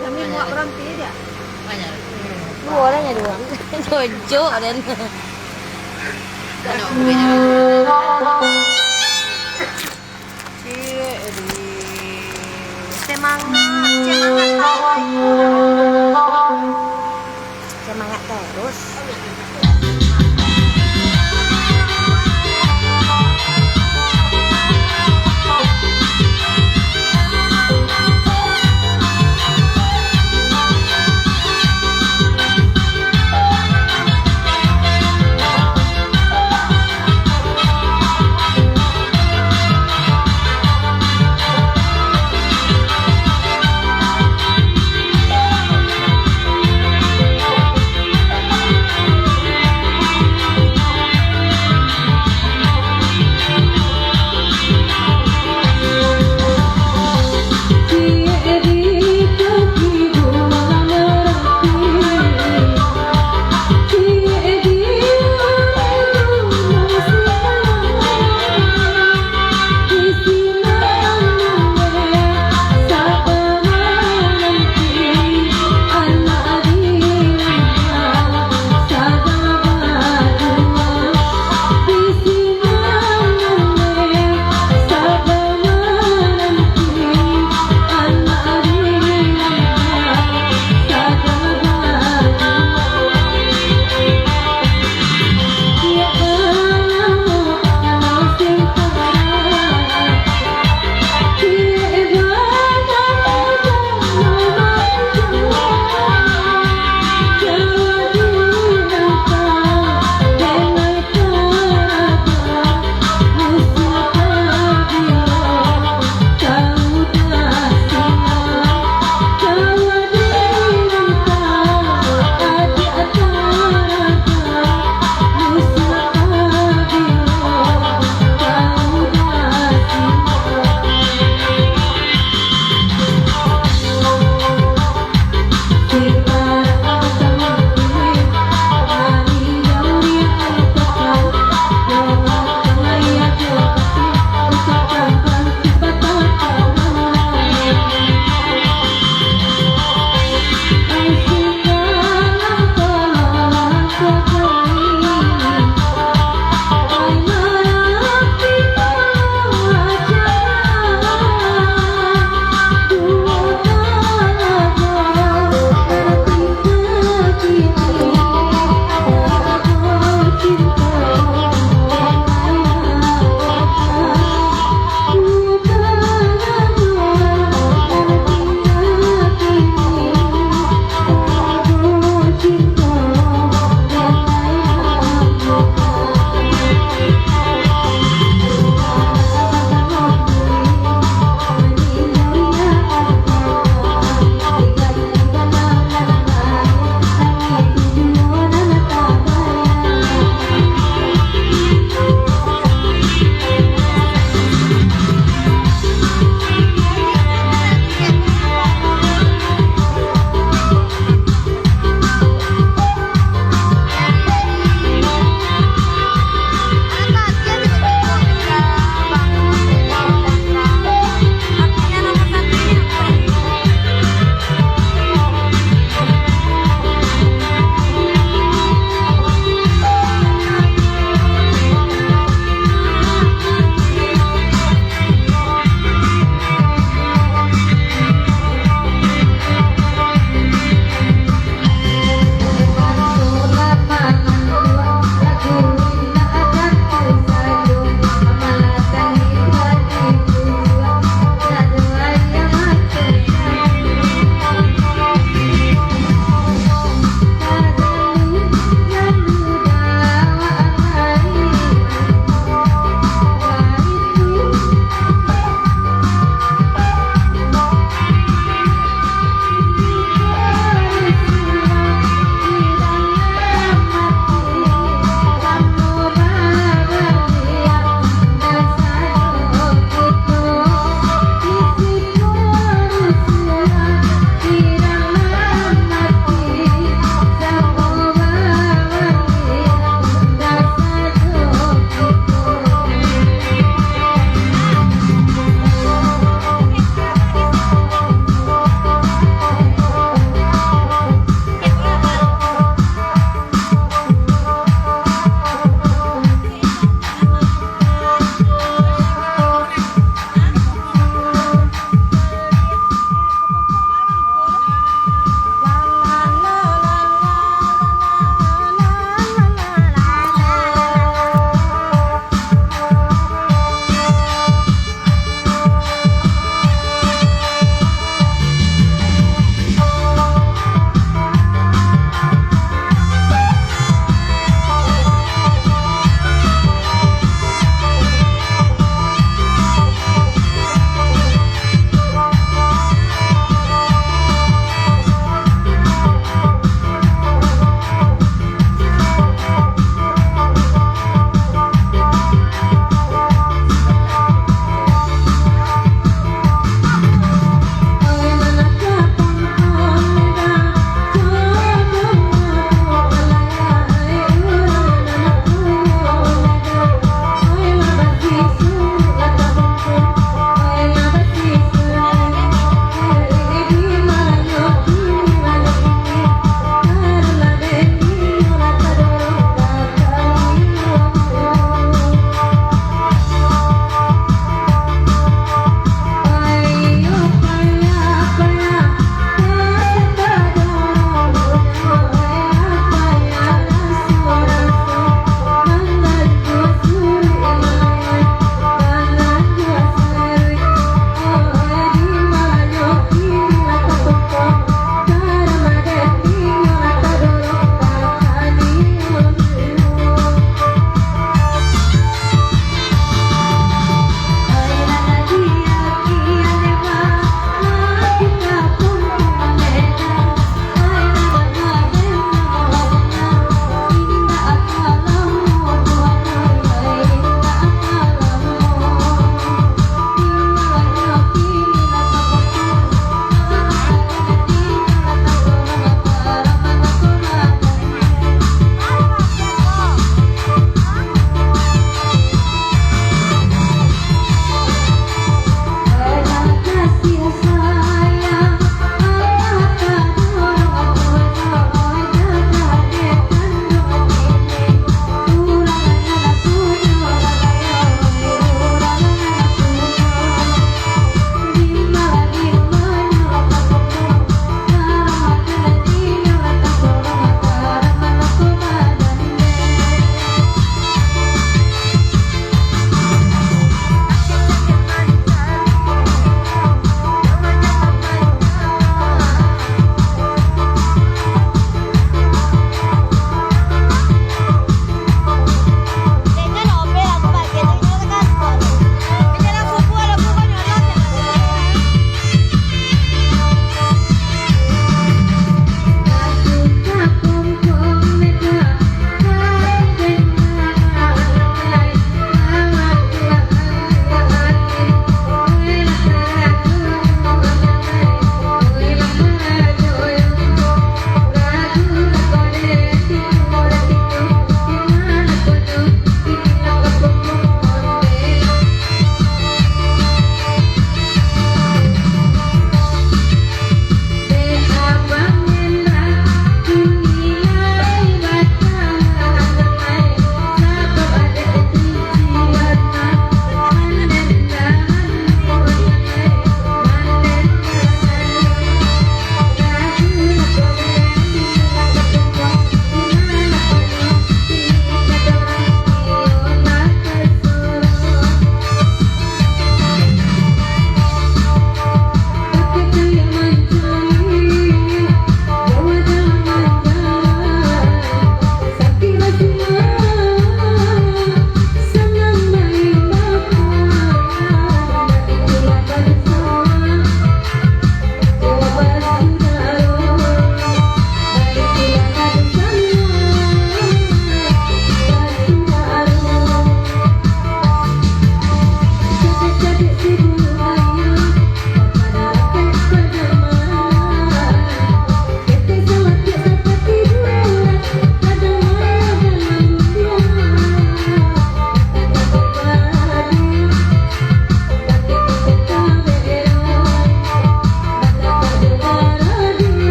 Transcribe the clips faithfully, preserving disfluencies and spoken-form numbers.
Kami muak baranti dak? Duo lah nya duo. Cocok den. Cik Eri. Semangat, semangat, semangat terus.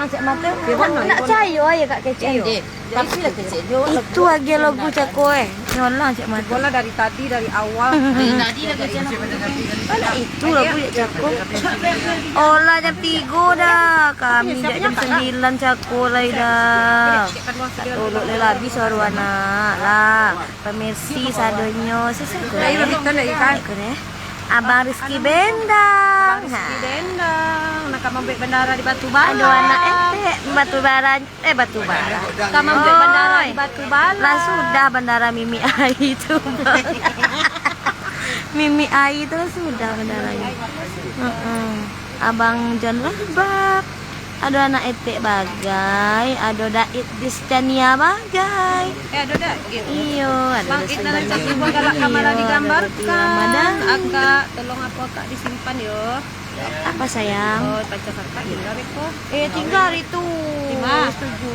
Cak mato. Nak cayo ayo Kak Kecen. Itu agiah lagu cako eh. Nyolang cak mato. Bola dari tadi, dari awal. Dari tadi dah Kecen. Itu lagu cak cako. Olah jam tigo dah. Kami jak jam sembilan cako lai dah. Tolok lai lah, abih suaro anak lah. Pemirsi sadonyo, sisi kureh. Kureh. Abang Rizky Bendang. Abang Rizky Bendang. Nak mambuek bandara di Batubara. Ado anak etek Batubara, eh Batubara. Nak mambuek bandara di Batubara. Lah sudah bandara Mimi Ai tu, Bang. Mimi Ai tu lah sudah bandaranya. Heeh. Abang John Rahbab. Ado anak etek bagai, ado Dait Distiania bagai. Eh, ado Dait. Iyo, ado Bang Id dalam satu buah galak kamar digambarkan. Akak, tolong apo akak disimpan yo. Apa sayang? Oh, pacar kakak tinggal ko. Eh, tinggal itu. Lima. Setuju.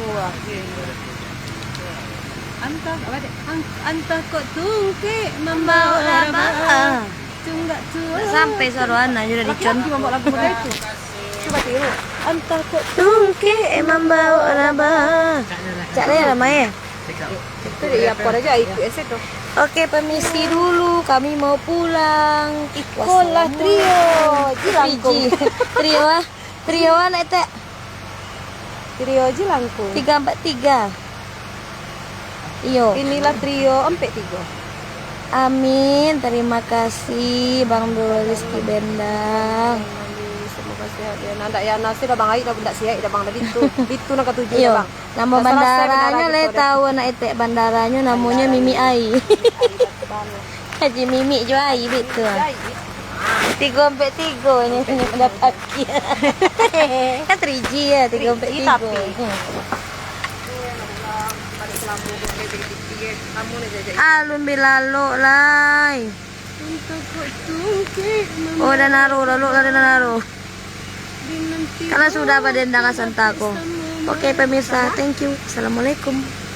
Antah, apa dek? An-, antah kok tungkek mambawa rabah. Tunggak tu. Tak sampai suaro anak je dah dicon. Laki-laki mambawa lagu model tu. Cuba tiru. Antah kok tungkek eh mambawa rabah. Cak Raya lah main. Itu dia apa aja itu eset tu. Oke, permisi dulu, kami mau pulang. Ikolah trio Jilangkung. Trio ah, trio anak etek. Trio Jilangkung. Tiga empat tiga. Iyo. Inilah trio empat tiga. Amin. Terima kasih Bang Dul Rizky Bendang. Amin. Semoga sehat ya. Nah, ndak ya nasib dah Bang Aik dah ndak sihat dah Bang dah bitu. Bitu nak katuju dah Bang. Namo bandaranyo le tahu anak etek bandaranyo namonyo Mimi Ai. Haji Mimi jo Ai bitu. Tigo ampek tigo nyo dapat. Kan three G ya, tigo ampek tigo. Alun bilalok lai. Oh, dah naro, lalok lah dah naro. Kalau sudah badendang asanta ko. Oke, pemirsa, thank you. Assalamualaikum.